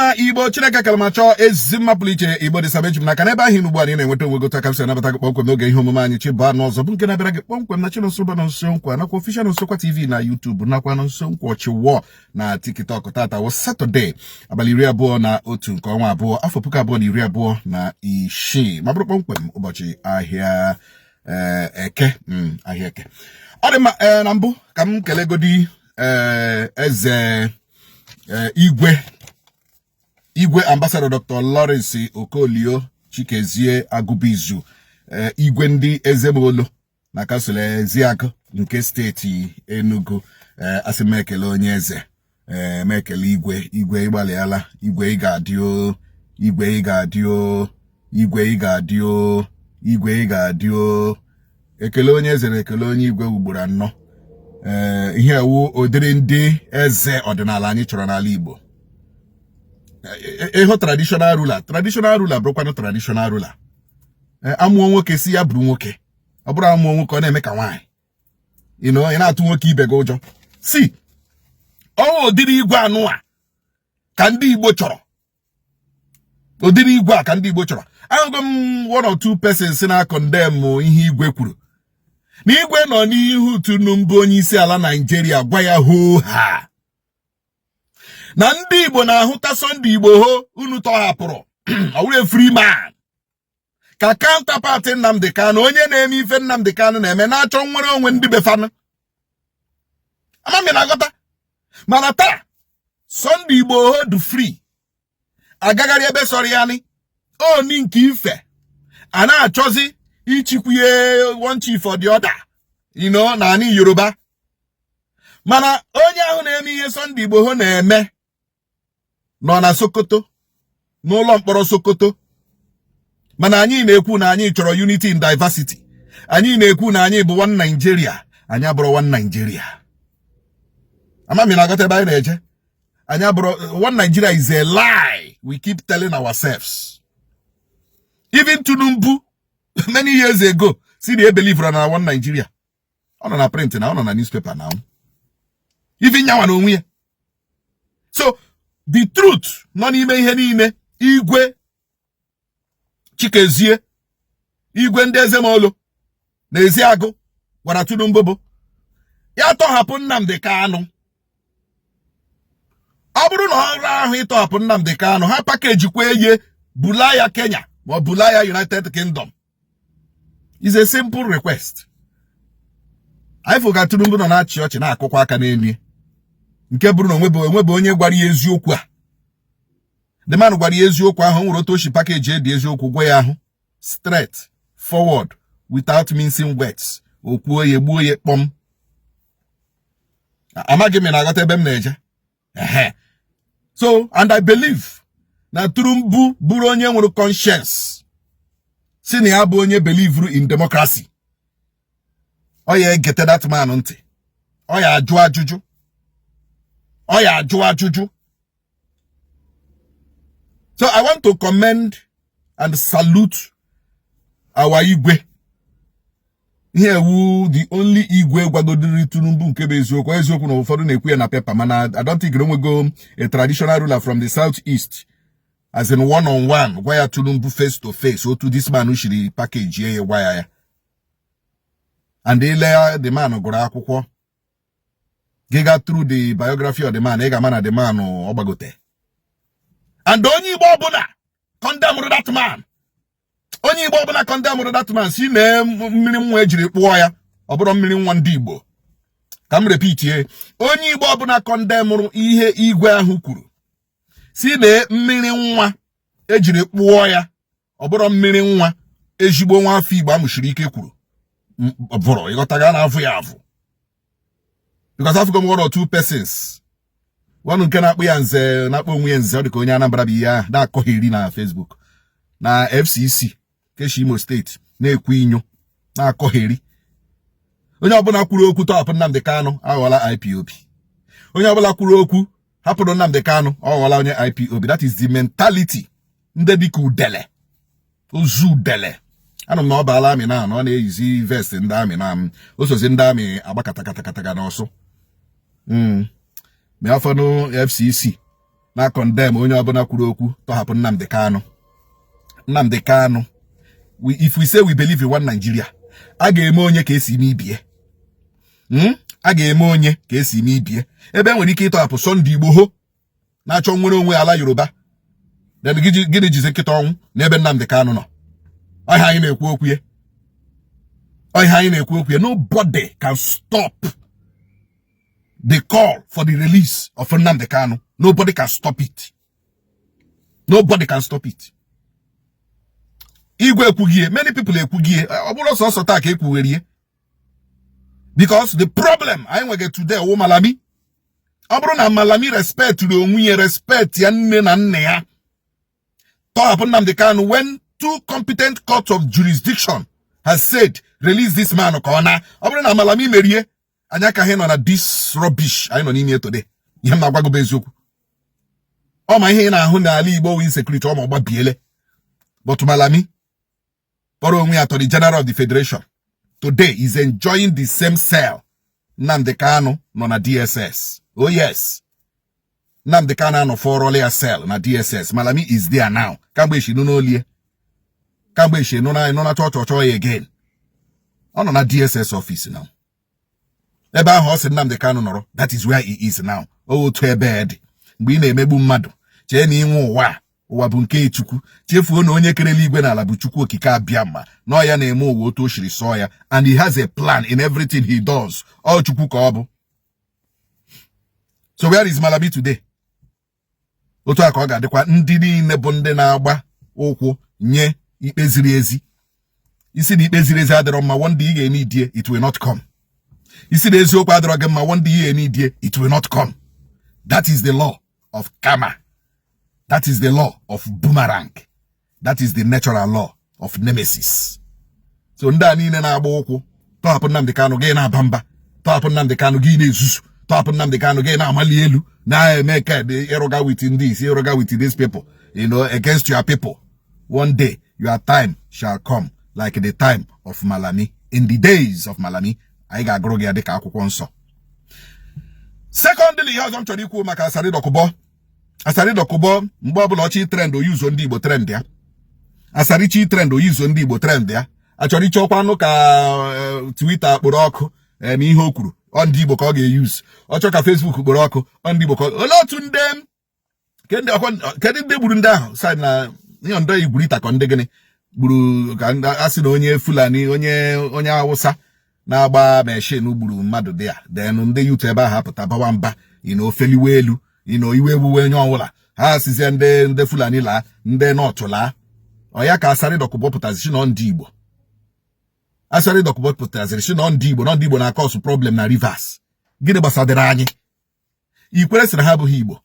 Mma, Igbo Chineke kara ma chọọ ezi mma pụrụ iche. Igbo dị sabe ji m n'aka n'ebe ahụ ugbu a na ị na-enweta onwe gote aka m si anabata gị kpọmkwem n'oge ihe omume anyị Chi Baa n'ọzọ, bụ nke na-abịara gị kpọmkwem na Chinonso na Nso Nkwa nakwa official Nsokwa TV na YouTube nakwa na Nso Nkwa Ọchịwọ na TikTok. Tata wụ Satọde, abalị 21 nke ọnwa abụọ, afọ 2026, ma bụrụ kpọmkwem ụbọchị ahịa Eke. Ahịa Eke ọ dị mma. Ee, na mbụ ka m kelegodi eze igwe, igwe Ambassador Dr. Lawrence Okolio Chikezie Agụbizu, igwe ndị Ezemolo na council Eziagụ nke steeti Enugu. Asị m ekele onye eze, ee, m ekele igwe. Igwe, ịgbalịala. Igwe, ị ga-adị o. Igwe, ị ga-adị o. Igwe, ị ga-adị o. Igwe, ị ga-adị o. Ekele onye eze na ekele onye igwe ugboro anọ. Ee, ihe ewu ụdịrị ndị eze ọdịnala anyị chọrọ n'ala Igbo. Ịhụ traditional ruler, traditional ruler bụrụkwanụ traditional ruler. Amụọ nwoke, si ya bụrụ nwoke. Ọ bụrụ amụọ nwoke, ọ na-eme ka nwaanyị, ị na-atụ nwoke ibe gị ụjọ. Si ọnwa ụdịrị igwe anụ a ka ndị Igbo chọrọ, ụdịrị igwe a ka ndị Igbo chọrọ. Ahụgo m one or two persons na condemn ihe igwe kwuru, na igwe nọ n'ihu Tinubu, onye isi ala Naijiria, gwa ya hoo ha na ndị Igbo na-ahụta Sunday Igboho unu tọhapụrụ ọ wụrụ free man ka counterpart Nnamdi Kanu, onye na-eme ife Nnamdi Kanu na-eme, na-achọ nnwere onwe ndị befanụ. Amami na-aghọta. Mana taa Sunday Igboho du free agagharị ebe sọrọ ya ni oni nke ife a na-achọzi ichikwuye one chief or the other na ani Yoruba. Mana onye ahụ na-eme ihe Sunday Igboho na-eme nọ na Sokoto, n'ụlọ mkpọrọ Sokoto. Mana anyị na-ekwu na anyị chọrọ unity in diversity. Anyị na-ekwu na anyị bụ one Nigeria. Anyị abụrụ one Nigeria. Amami na-aghọta ebe anyị na-eje. Anyị abụrụ one Nigeria is a lie we keep telling ourselves. Even Tinubu many years ago si na ebelieve na one Nigeria. Ọ nọ na print na ọ nọ na newspaper now, even nyanwa na onwe ya. So the truth nọ n'ime ihe niile igwe Chikezie, igwe ndị Ezemolo na Eziagụ gwara Tinubu bụ ya tọhapụ Nnamdi Kanu. Ọ bụrụ na ọrụ ahụ ịtọhapụ Nnamdi Kanu, ha package kwa eye bula ya Kenya ma ọ bula ya United Kingdom, is a simple request. Anyị fụ ka Tinubu nọ na-achị ọchị, na-akụkwa aka n'elu, nke bụrụ na onwebe onye gwara ya eziokwu a. The man gwara ya eziokwu ahụ, o nwere otu o si package edi eziokwu gwa ya ahụ straight forward without mincing words. O kwuo ya, gbuo ya kpọm. Amaghị m na-aghọta ebe m na-eje. Ehe, so and I believe na Tinubu bụrụ onye nwere conscience, si na ya bụ onye believe in democracy, ọ ya egete that man ntị, ọ ya ajụ ajụjụ, ọ ya ajụ ajụjụ. So I want to commend and salute our igwe. Ihe ewu the only igwe gwagodiri Tinubu nke bụ eziokwu. Eziokwu na ụfọdụ na-ekwu ya na paper, mana I don't think na onwego a traditional ruler from the South East, as in one on one, gwa ya Tinubu face to face otu this man shiri package ya gwa ya ya. And ile the man gụrụ akwụkwọ, gị ga through the biography of the man, ị ga-ama na the man ọ gbagote. And onye Igbo ọbụla condemned that man, onye Igbo ọbụla condemned that man, si mee mmiri nwa ejiri kpụọ ya, ọ bụrụ mmiri nwa ndị Igbo. Ka m repeatie: onye Igbo ọbụla condemnụrụ ihe igwe ahụ kwuru, si mee mmiri nwa ejiri kpụọ ya, ọ bụrụ mmiri nwa ezigbo nwa afọ Igbo amụchiri ike kwuru vụrụ. Ịghọtaga na-avụ ya avụ, because afụgo m one or two persons, one nke na-akpụ ya nze, na-akpọ onwe ya nze, ọ dị ka onye Anambra bụ ihe ahụ, na-akọgheri na Facebook na FCC keshi Imo Steeti, na-ekwu inyo, na-akọgheri. Onye ọbụla kwuru okwu tọhapụ Nnamdi Kanu aghọọla IPOB. Onye ọbụla kwuru okwu hapụrụ Nnamdi Kanu ọ ghọọla onye IPOB. That is the mentality ndị dịka udele ozu udele. Anụ m na ọ baala army na ọ na-eyizi vest ndị army, na o sozi ndị army agba katakata n'ọsụ ma afọnụ FCC. Na condemn onye ọbụla kwuru okwu tọhapụ Nnamdi Kanu. Nnamdi Kanu, if we say we believe in one Nigeria, a ga-eme onye ka esi ime ibie. A ga-eme onye ka esi ime ibie. Ebe e nwere ike ịtọhapụ Sunday Igboho na-achọ nwere onwe ala Yoruba, then gịnị jizi nkịta ọnwụ n'ebe Nnamdi Kanu nọ? Ọhịa anyị na-ekwu okwu ya, ọhịa anyị na-ekwu okwu ya. Nobody can stop the call for the release of Nnamdi Kanu. Nobody can stop it. Nobody can stop it. Igwe ekwughie, many people ekwughie. Ọ bụrụ sọsọ taa ka ekwugherie, because the problem anyị nwege today wụ Malami. Ọ bụrụ na Malami respectụrụ onwe ya, respect ya nne na nna ya, tọhapụ Nnamdi Kanu when two competent courts of jurisdiction has said, "Release this man," ka ọ na ọ bụrụ na Malami merie, anyị akaghị nọ na this rubbish anyị nọ n'ime today. Ihe m na-agwa gị bụ eziokwu. Ọ ma ihe ị na-ahụ n'ala Igbo wụ insecurity, ọ ma ọgbabiele. But Malami kpọrọ onwe ya Attorney General of the Federation today is enjoying the same cell Nnamdi Kanu nọ na DSS. Oh yes, Nnamdi Kanu anọ fọrọla ya cell na DSS. Malami is there now. Kamgbe eshi nụ n'olie, kamgbe eshi nụ na nụ na chọọ chọọ ya again, ọ nọ na DSS office now. Ebe ahụ ọ sị Nnamdi Kanu nọrọ, that is where he is now. O otu ebe dị. Mgbe ị na-emegbu mmadụ, chee na inwe ụwa a, ụwa bụ nke Chukwu. Chefuo na onye kere eluigwe n'ala bụ Chukwu Okike abịa ma na ọ ya na-eme ụwa otu o siri sọọ ya, and he has a plan in everything he does. Ọ Chukwu ka ọ bụ. So where is Malami today? Otu a ka ọ ga-adịkwa ndị niile bụ ndị na-agba ụkwụ nye ikpe ziri ezi. Isi na ikpe ziri ezi adịrọ mma, one day ị ga-ene idie, it will not come. Isi na eziokwu adịrọ gị mma, one day ị ga-ene idie, it will not come. That is the law of karma. That is the law of boomerang. That is the natural law of nemesis. So ndị a niile na-agba ụkwụ tọhapụ Nnamdi Kanu, gị na-aba mba. Tọhapụ Nnamdi Kanu, gị na-ezuzu. Tọhapụ Nnamdi Kanu, gị na-amali elu, na-eme ka ịrụga with ndị isi, ịrụga with these people against your people. One day your time shall come, like the time of Malami. In the days of Malami, anyị ga-agụrụ gị ya dịka akwụkwọ nsọ. Secondly, ihe ọzọ m chọrọ ikwu maka Asari Dokubo. Asari Dokubo, mgbe ọbụla ọchị trend, oyuzo ndị Igbo trend ya. Asari chi trend, oyuzo ndị Igbo trend ya. Achọrọ ịchọkwanụ ka Twitter kpụrụ ọkụ na ihe o kwuru, ọ ndị Igbo ka ọ ga-eyuzu. Ọ chọọ ka Facebook kpụrụ ọkụ, ọ ndị Igbo ka. Olee otu ndị kedu ndị gburu ndị ahụ side na ihe ndọ Igwurita ka ndị gịnị gburu, ka a sị na onye Fulani, onye Awụsa na-agba machine gburu mmadụ dị ya? Then ndị youth ebe ahụ apụta bawa mba ino feliwe elu ino iwe ewuwe onye ọbụla. Ha sizie ndị Fulani laa, ndị North laa. Ọ ya ka Asari Dokubo pụtazi si nọ ndị Igbo. Asari Dokubo pụtaziri si nọ ndị Igbo, nọ ndị Igbo na cause problem na Rivers. Gịnị gbasadịrị anyị? Ikwere sị na ha abụghị Igbo,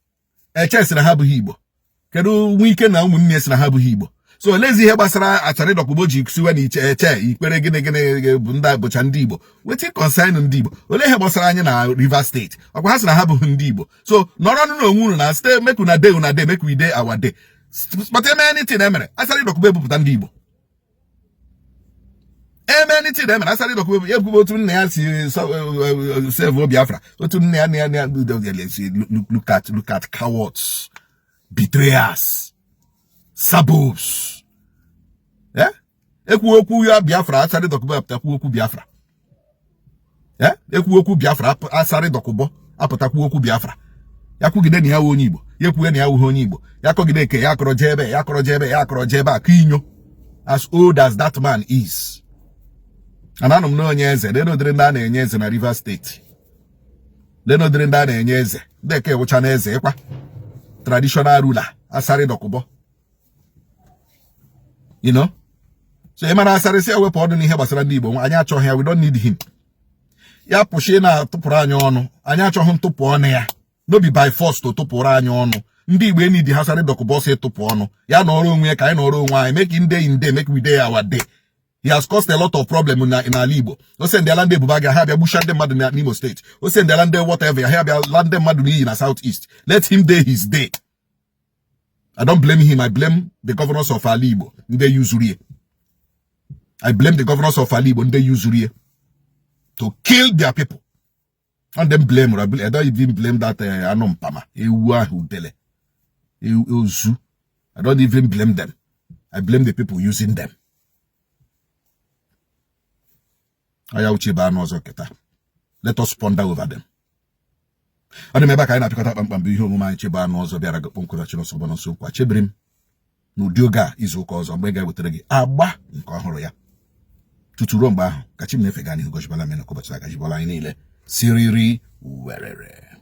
Eche sị na ha abụghị Igbo, kedu Nwike na ụmụnne sị na ha abụghị Igbo. So olezi ihe gbasara Asari Dokubo ji siwe na iche Eche, Ikpere, gịnị gịnị bụ ndị bụcha ndị Igbo? Wetin concern ndị Igbo? Olee ihe gbasara anyị na Rivers State? Ọkwa ha sị na ha abụghị ndị Igbo. So nọrọ n'onwe unu na stay, make una dey una dey, make we dey our day. But eme anything emere, Asari Dokubo ebupụta ndị Igbo. Eme anything emere, Asari Dokubo ekwube otu nna ya si save Biafra, otu nna ya si. Look at cowards, betrayers, sabos. Ekwu okwu ya Biafra, Asari Dokubo apụtakwu okwu Biafra. Ekwu okwu Biafra, Asari Dokubo apụtakwu okwu Biafra. Ya kwugide na ya wụ onye Igbo, ya ekwugide na ya wụghị onye Igbo, ya kọgide eke ya akọrọ jee ebe ya, akọrọ jee ebe ya, akọrọ jee ebe a ka inyo. As old as that man is, and anụ m na onye eze lenodiri ndị a na-enye eze na Rivers State, lenodiri ndị a na-enye eze, ndị eke wụcha na eze ịkwa traditional ruler Asari Dokubo. So ị mara Asari si ewepụ ọdụ n'ihe gbasara ndị Igbo. Anyị achọghị ya. We don't need him. Ya pụchi na-atụpụrụ anyị ọnụ. Anyị achọghị ntụpụ ọnụ ya. No be by force to tụpụrụ anyị ọnụ. Ndị Igbo enidi ha Asari Dokubo si tụpụ ọnụ. Ya nọrọ onwe ya ka anyị nọrọ onwe anyị. Make him dey in day, make we dey our day. He has caused a lot of problem na n'ala Igbo. O sendịala ndị Ebube Agụ ha bịa gbusha ndị mmadụ n'Imo State. O sendịala ndị whatever ya ha bịa la ndị mmadụ n'iyi na South East. Let him dey his day. I don't blame him. I blame the governors of ala Igbo ndị useru. I blame the governors of ala Igbo ndị useru to kill their people. And them blame, I don't even blame that anụ mpama ewu ahụ udele. Ozu. I don't even blame them. I blame the people using them. Aya uche bụ anụ ọzọ keta. Let us ponder over them. Ọ dị m ebe a ka anyị na-apịkọta kpamkpam bụ ihe omume anyị chebe anụ ọzọ bịara gị kpọmkwem na Chinonso Nonso Nkwa chebiri m n'ụdị oge a izu ụka ọzọ mgbe ị ga-ewetara gị agba nke ọhụrụ ya. Tutu ruo mgbe ahụ, ka chi m na-efe gaa n'ihu gọzibala m ụbọchị agajibọla anyị niile siriri werere.